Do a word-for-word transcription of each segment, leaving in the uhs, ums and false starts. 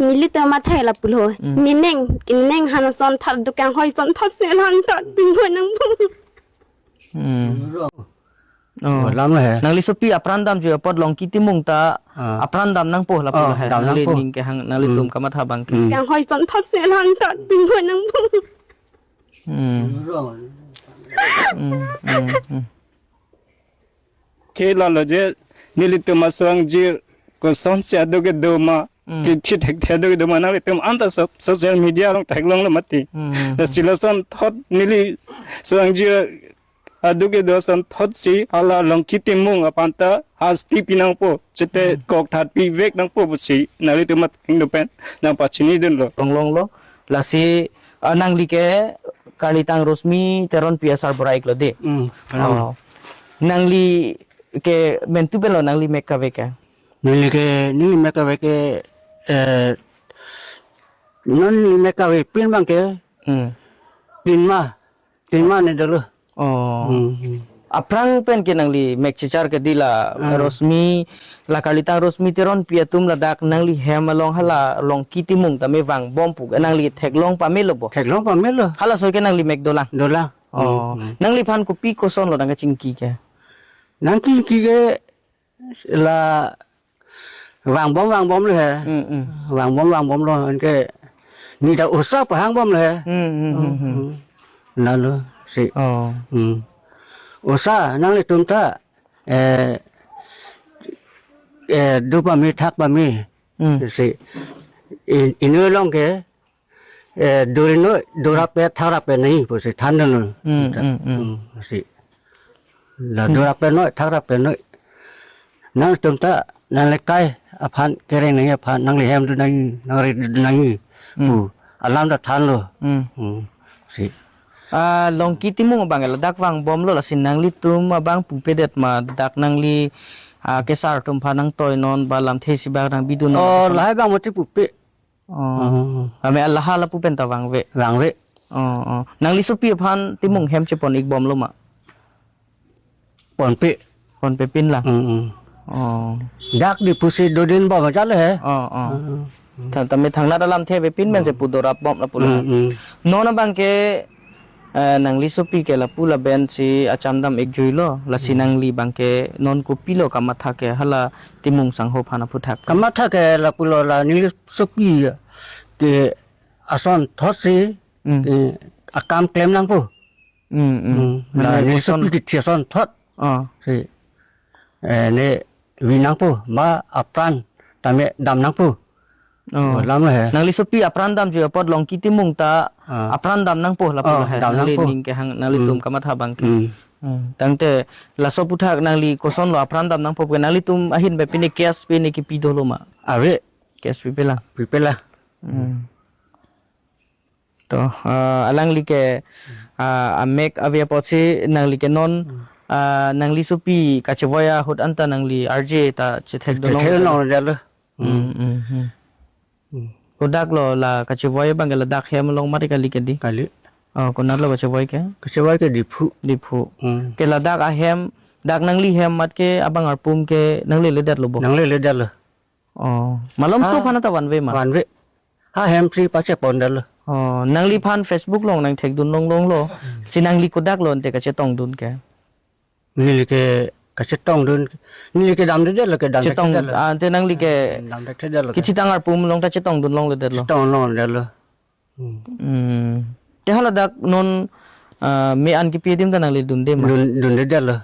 Nelitum matha lapulo. Hmm. Nening, nening han asonthot, dukang hoi asonthot si la han thot pingkoi nangpo. Hmm. Oh. Lam he. Nangli sopi apran damjui apot Longki Timung ta, ah, apran dam nangpo lapulo, oh, he. Dam nangli nangpo. Ning kehang, nanglitum, hmm, kamatha abangke. Hmm. Dukang hoi asonthot si la han thot pingkoi nangpo. Hmm. Hmm, hmm, hmm. Ke lalo je nelitum asong jir kosonsi aduk kedo ma, hmm, kithi thekthe aduk kedo ma, nanglitum anta so-, social media along theklonglo mati. Hmm, hmm, hmm. Lasi la asonthot neli asong jir aduk kedo asonthot si hala Longki Timung aphan ta hasti pi nangpo, chete, hmm, kokthat pivek nangpo pusi nanglitum athengno pen nangpachinidunlo. Longlonglo, lasi, ah, nangli ke Karlitang Rosmi Teronpi asarbura-iklo dei. Hmm, oh. Nangli ke mentu pen lo nangli mek kave ke? Neli ke, neli mek kave ke, eh, non neli mek kavepin abangke, hmm, tinma, tinma ne dolo. Oh. Hmm, hmm. Aphrang pen ke nangli mek chichar ke dei la, ah, Rosmi, la Karlitang Rosmi Teronpi atum ladak nangli hem along hala Longki Timung tame vangbom pu, nangli theklong pamelo bo? Theklong pamelo. Halaso ke nangli mek dolang? Dolang. Oh. Hmm, hmm. Nangliphan kopi kosonlo nangkachingki ke? Nangkachingki ke la vangbom vangbomlo he. Hmm, hmm. Vangbom vangbomlo, anke neli ta osa pahangbomlo he. Hmm, hmm, hmm, hmm. Hmm. Lalo si. Oh. Hmm. Osa nanglitum ta, eh, eh, do pame thak pame. Hmm. Si. In, inut along ke, eh, duri noi, durap pe, tharap pe nahi pusi thandunlo. Hmm, hmm, hmm. Hmm, si. La, hmm, durap pe noi, tharap pe noi. Nangtum ta, nanglekai aphan, kereng nahi aphan, nanglihem dun nahi, nangri dun nahi, hmm, pu alam ta thanlo. Hmm. Hmm, si. Ah, Longki Timung abang ladak vangbomlo, lasi nanglitum abang pupedet ma, dak nangli, ah, kesar atum aphan nangtoinon ba lamthe isi bak nangbidun. Oh, lahai abang mati pupe. Oh. Oh. Kami alaha lapu pen ta vangve. Vangve. Oh, oh. Nangli sopi aphan Timung hem chepon-ikbomlo ma? Ponpe. Ponpepin lang. Mm, mm. Oh. Dak Diphu si dodun bom ajat le he. Oh, oh. Mm, mm. Tha-, tame thangnat alamthe avepin pen, mm, si pu dorapbom lapulo. Mm, mm. Non abangke, eh, nangli sopi ke lapu laben si acham dam-ikjuilo, lasi, hmm, nangli abangke non kopilo kamatha ke hala Timung sangho aphan aphuthak? Kamatha ke lapulo, la neli sopi ke asonthot si, hmm, eh, akam klem nangpo. Hmm, hmm. Hmm. Mane la neli koson sopi kithi asonthot. Oh. Si. Eh, ne vi nangpo, ma apran tame dam nangpo. Oh. Lam he. Nangli sopi apran damjui apot Longki Timung ta, ah, apran dam nangpo lapulo, oh, he. Dam nangpo. Nangli ning kehang, nanglitum, hmm, kamatha abangke. Hmm. Hmm. Tangte laso aphuthak nangli kosonlo apran dam nangpo pu ke, nanglitum ahin pen pine case pine kipi dolo ma? Ave. Case pipe lang. Pipe lang. Hmm. To, eh, alangli ke, ah, amek ave apotsi nangli ke non, hmm, ah, nangli sopi kachevoi ahut anta nangli arje ta chethekdun, chethekdun long jalo. Hmm, hmm, hmm. Hmm. Kodak lo la kachevoi abangke, ladak hem along mati kali ke dei? Kali. Oh, konat lo kachevoi ke? Kachevoi ke Diphu. Diphu. Hmm. Ke ladak ahem, dak nangli hem mat ke abang arpum ke nanglele detlo bo? Nanglele detlo. Oh, malomso, ah, aphan ta vanve ma? Vanve. Ha hem si pachepon detlo. Oh, nangliphan Facebook along nangthekdun longlonglo. Hmm. Si nangli kodak lo ante kachetongdun ke? Neli ke kachetongdun. Neli ke damde detlo ke, dam chetong, thekdetlo. Ah, ante nangli ke, ah, dam thekdetlo ke. Kachethang arpum along ta chetongdun longle detlo. Chetong longle detlo. Hmm. Hmm. Te haladak non, ah, me-an kipi adim ta nangli dunde ma? Dun, dunde detlo.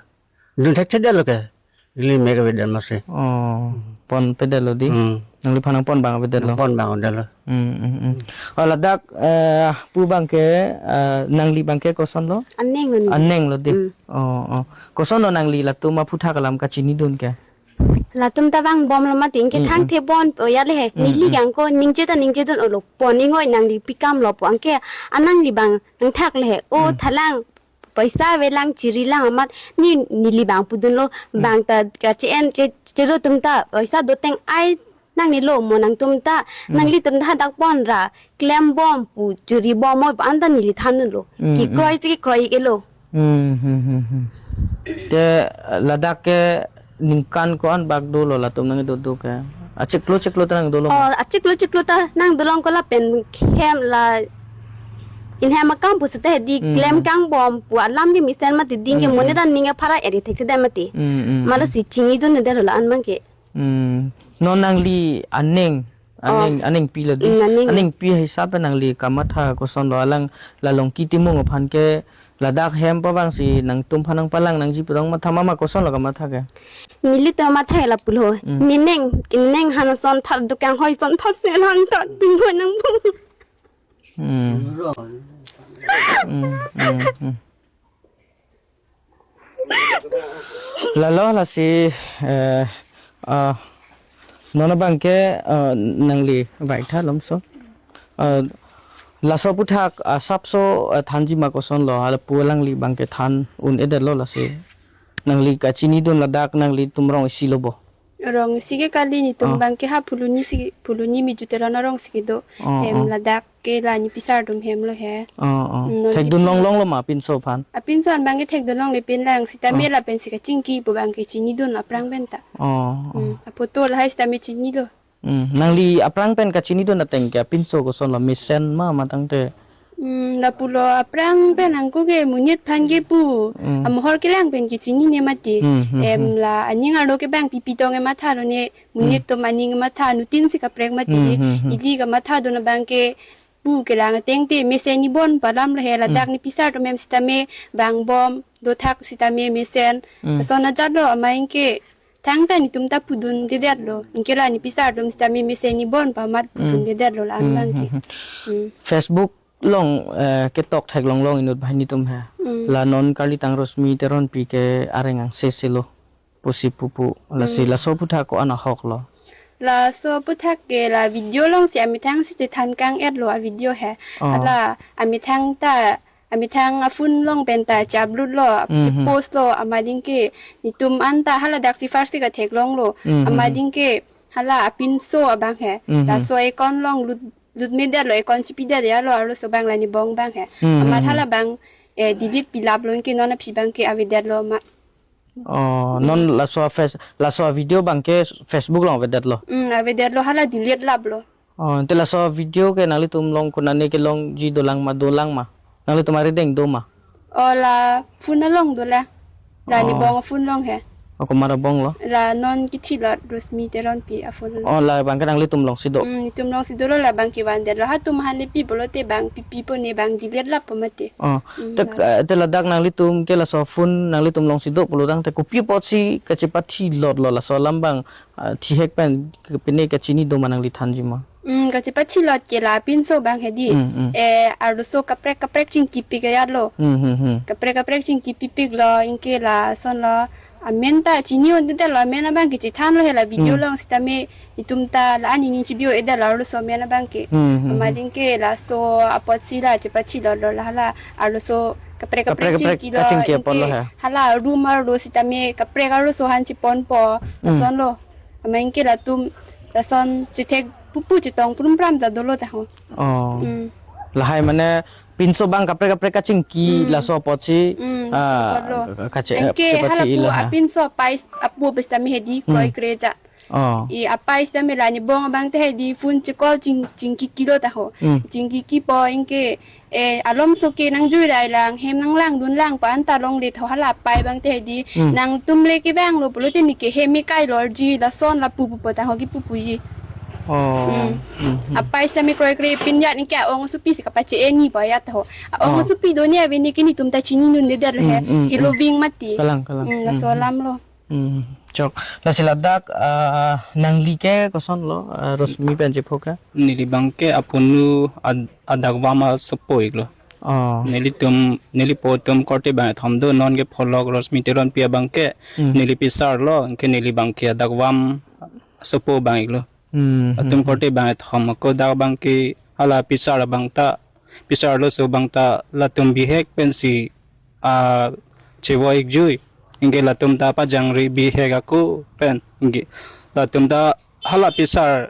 Dun thekthedetlo ke. Ili mek avedet masi. Oh, ponpedetlo dei. Hmm. Nangliphan nangpon abang avedetlo. Nangpon abang avedetlo. Hmm, hmm, hmm. Oh, ladak, eh, pu abangke, eh, nangli abangke kosonlo? Aneng lo. Aneng lo dei. Hmm. Oh, oh. Kosonlo nangli latum aphuthak alam kachinidun ke? Latum ta vangbomlo mati, anke, hmm, thangthe, hmm, bon, oh, ya le he. Hmm, neli, hmm, ke angko ningje ta ningjedun-olo, pon ingoi, nangli pi kam lo pu, anke anangli abang nangthak le he. Oh, hmm, thalang, paisa avelang, chirilang amat, ne neli abang pudunlo, hmm, bang ta kache-en che, chelo atum ta, paisa doteng ai nangnelo mo nangtum ta, hmm, nanglitum ta dak pon ra klembom pu, chiribom mo pu anta neli thandunlo. Hmm, kikroi, hmm, si kikroi-iklo. Hmm, hmm, hmm, hmm. Te ladak ke ningkan ko-an bak dolo latum nangkedo do ke? Achiklo chiklo ta nang dolong. Oh, achiklo chiklo ta nang dolong ko lapen hem la inhem akam pu seta hedi Hmm. klem kang bom pu alam ke mesen mati ding ke Hmm, monit hmm. aning aphara eri thekthedet mati. Hmm, hmm, Mala hmm. si chinidunde lo la-an abang ke. Hmm. Non nangli aning, Oh. aning, aningpi lo di. Hmm, aning. Aningpi hisap nangli kamatha kosonlo, alang la Longki Timung aphan ke ladak hem pavangsi nangtumphan nangpalang nangji pu tong matha ma ma kosonlo kamatha ke? Nelitum matha ke lapulo. Hmm. Nening, nening han son thar dukang hoi son thar selan thar tingko nang bu. Hmm. Hmm, hmm, hmm. Lalo lasi, eh, ah, non abang ke, eh, nangli baik tha lomso. Eh, laso aputhak, ah, sapso, eh, thanji ma kosonlo, hala pu alangli abang ke than un-edet lo lasi. Nangli kachinidun ladak nanglitum rong isi lo bo. Rong isi ke kali netum Ah. abang ke ha Phuloni si, Phuloni Miju Teron arong si kedo. Ah, Em ah. ladak ke la nepisar atum hem lo he. Ah, ah. Mm, non Thekdun kecil. longlong lo ma pinso aphan? Apinso an abang ke thekdun longle pinlang sitame Ah. lapen si kachingki pu abang ke chinidun aphrang pen ta. Ah, ah. Mm, aphoto lahai sitame chinilo. Hmm, nangli aphrang pen kachinidun ateng ke apinso kosonlo, mesen ma ma tangte? Hmm, lapulo aphrang pen angko ke monit aphan ke pu. Hmm. Amohor kelang pen ke chinine mati. Hmm, hmm, Em hmm. la aning arlo ke abang pipi tong e matha lo ne monit Hmm. atum aning matha nutin si kaprek mati Hmm, de. hmm, hmm. Ili kamathadun abang ke pu kelang ateng te mesen ni bon pu alam lo he ladak Hmm. nepisar atum hem sitame bang bom dothak sitame mesen. Hmm. Ason ajat lo amai ke thangta netum ta pudundedet lo. Anke la nepisar atum sitame mesen ni bon pu amat Hmm. pudundedet lo la-an Hmm, abang ke. hmm, hmm. Hmm. Facebook along, eh, ketok theklong long inut banghini atum he. Hmm. La non karlitang Rosmi Teronpi ke areng angse si lo pusi pupu. Lasi Hmm. laso aputhak ko-an ahok lo? Laso aputhak ke la video along si amethang si chethan kang-et lo a video he. Oh. Hala amethang ta amethang a-phone along pen ta che-upload lo, Mhm. che-post lo, amat ding ke netum anta hala dak si first si katheklong lo, Mhm. amat ding ke hala apinso abang he. Mhm. Laso account along lut, lut medet lo, account chipidet ya lo, arloso abang la nebong abang he. Mhm. Amat hala abang, eh, delete pilap lo, anke non aphi abang ke avedet lo ma. Oh, non Hmm. laso a face, laso a video abang ke Facebook along avedet lo. Hmm, avedet lo hala delete lap lo. Oh, ante laso a video ke nanglitum along konane kelongji dolang ma, dolang ma? Nanglitum arideng do ma? Oh, la phone along dolang. La Oh. nebong phone along he. Oh, komat abong lo? La non kethilot Rosmi Teronpi a-phone along. Oh, la abang ke nanglitum along si do? Hmm, netum along si dolo, la abang ke vandet lo. Hatum han le pi pulote abang pipi po ne abang delete lap po mati. Oh, Hmm, te, la. eh, te ladak nanglitum ke laso phone nanglitum along si do pulo tangte kopi apotsi kachepathilot lo laso alam abang, ah, thihek pen ke pine kachini do ma nangli thanji ma? Hmm, kachepathilot ke la apinso abang he di. Hmm, hmm. Eh, arloso kaprek kaprek chingkipik ya lo. Hmm, hmm, hmm. Kaprek kaprek chingkipipik lo, anke lason lo. Amen ta chini-undedet lo, amen abang ke chethan lo he la video Hmm. along sitame netum ta la-an nening chibi-o-edet lo arloso amen abang ke. Hmm, hmm, Amat hmm. ding ke laso apotsi la chepathilot lo la hala arloso kaprek kaprek Kaprek kaprek chingki lo, kachingki apot lo anke he. hala room arlo sitame kaprek arloso han cheponpo. Hmm. Lason lo. Amat anke latum lason chethek pupu chetong prumpram ta dolo ta ho. Oh. Hmm. Lahai mane pinso abang kaprek kaprek kachingki Hmm. laso apotsi, Hmm, laso ah, apot lo. kache-, Anke chepathi hala pu ilo ha. apinso apais apu bes tame he di Hmm. kroikre ja. Oh. I apais tame la nebong abang te he di phone che-call ching, chingkiki lo ta ho. Hmm. Chingkikipo anke, eh, alomso ke nangjui rai lang, hem nanglangdun lang pu anta longle tho hala apai abang te he di. Hmm. Nangtum le kevang lo pulote ne ke hem me kai lorji lason la pupu po ta ho kipupuji. Oh. Hmm. Hmm, hmm. Apais tame kroikre pin ya ne ke a-ong asopi si kapache-e ni po ya ta ho. A-ong Oh. asopi do ne ave ne ke netum ta chini-undedet lo he. Hmm, hmm, Helo hmm. ving mati. Kalang, kalang. Hmm, laso Hmm, hmm. alam lo. Hmm, chok. Lasi ladak, ah, nangli ke koson lo, ah, Rosmi pen chepho ke? Neli abang ke apunu ad-, adakvam asopo iklo. Oh. Nelitum, neli po atum korte bang thom do, non ke pholok Rosmi Teronpi abang ke, Hmm. neli pisar lo, ke neli abang ke adakvam asopo abang iklo. Hmm, Atum hmm, korte bang thom ako dak abang ke hala pisar abang ta, pisar arloso abang ta latum bihek pensi, ah, chevo ikjui. Anke latum ta pajangri bihek ako pen. Anke latum ta hala pisar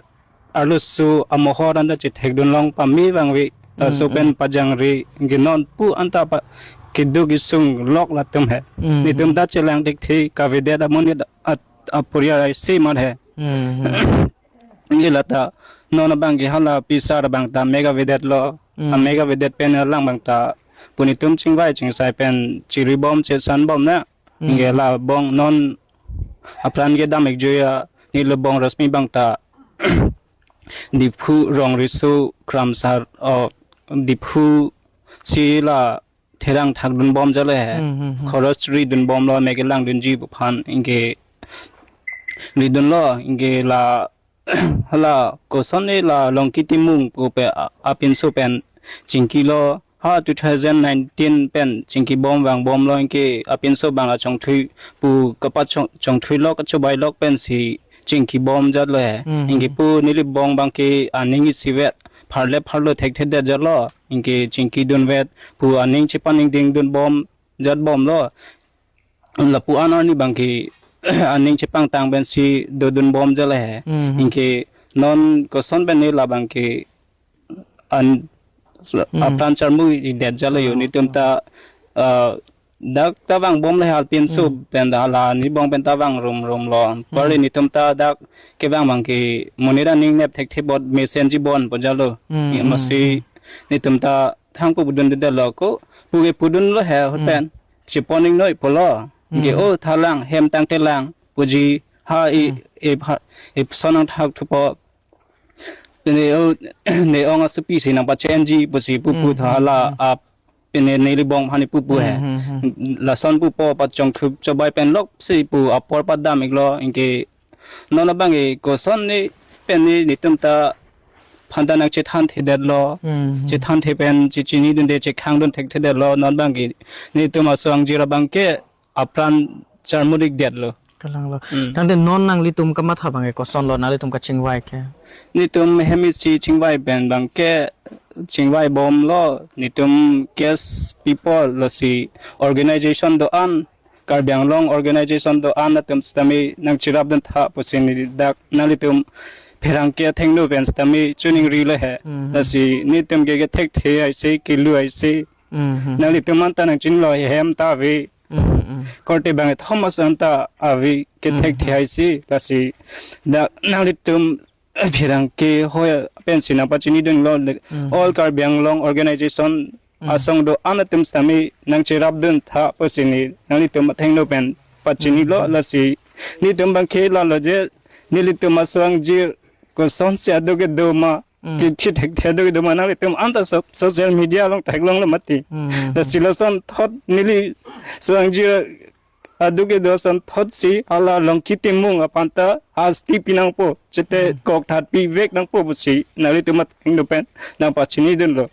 arloso amohor anta chethekdun long pame abang ave. Laso Hmm, pen hmm. pajangri anke non pu anta pa keduk kesung lok latum he. Hmm, Netum hmm. ta chelang thekthe kavedet amonit at-, aporial isi mat he. Hmm, hmm. Anke lata non abang ke hala pisar abang ta mega vedet lo. Mm. A mega vedet pen alang abang ta pu netum chingvai chingsai pen chiribom chesanbom na. Mm. Anke la bong non apran kedam ik juya neli bong rasmi abang ta Diphu rong riso kramsar, oh, Diphu si la therang thak dunbom jale he. Hmm, hmm, hmm. Khoros ridunbom lo, me kelang dunji pu aphan anke ridun lo, anke la, hala kosonne la Longki Timung pu pe a-, apinso pen chingki lo. Ha two thousand nineteen pen chingkibom vangbom lo, anke apinso abang achongthui pu kapachong, chongthui lok kachobai lok pensi chingkibom jat lo he. Hmm. Anke pu neli bong abang ke aning isivet pharle pharlo thekthedet jat lo. Anke chingkidunvet pu aning chepaningding dunbom jatbom lo. Lapu an arni abang ke aning chepangtang pensi dodunbom jat lo he. Hmm. Anke non koson pen neli la abang ke an, hmm, apran charmu idet jat lo yo. Oh. Netum ta, uh, dak ta vangbom le hal pinso, hmm, pen da la neli bong pen ta vang rum rum lo. Pari, hmm, netum ta dak kevang abang ke monit aning nep thekthe bot mesen ji bon po jat lo. Hmm, hmm, masi, hmm, netum ta thang pu pudun de lo ko pu ke pudun lo he, hmm, hoten chepon ingnoi po lo. Ke, hmm, o thalang hem tangte lang puji ha i, hmm, e pha, e sonang thak thupo. Pine o ne ong asupi si nangpachenji pusi pupu, hmm, tha, hmm, hala, hmm, ap pine neli bong hani pupu he. Hmm, hmm, hmm. Lason pupo pachongthu chobai pen lok si pu apor padam ik lo, anke non abang ke kosonne pen ne netum ta aphan ta nang chethanthedet lo. Hmm, hmm. Chethanthe pen chechinidunde chekhangdun thekthedet lo, non abang ke netum aso angjir abang ke apran charmurik det lo. Kalang lo. Hmm. Tangte non nanglitum kamatha abang ke koson lo, nanglitum kachingvai ke? Netum hem isi chingvai pen abang ke chingvaibom lo, netum case people lo si organization do-an, Karbi Anglong organization do-an atum sitame nang cherapdun tha pusi neli dak nanglitum pherangke athengno pen sitame choningri lo he. Hmm. Lasi netum ke kethekthe aisi, kelu aisi. Hmm, hmm. Nanglitum anta nang chinilo, hem ta ave. Mm, mm. Korte bang Thomas anta ave, kethek, mm, thai si, lasi dak nanglitum pherangke hoi pensi nangpachinidun lo, mm, all Karbi Anglong organization, mm, asong do-an atum sitame nang cherapdun tha pusi neli nanglitum athengno pen pachini lo, mm, lasi netum abang ke lalo je, nelitum asong ji kosonsi adu kedo ma, mm, ke thithek thek do kedo ma, nanglitum anta so-, social media along theklonglo mati. Mm. Lasi lason thot neli asong ji adu kedo ason thotsi hala Longki Timung aphan ta asti pinangpo, chete, mm, kokthat pivek nangpo pusi nanglitum athengno pen nangpachinidunlo.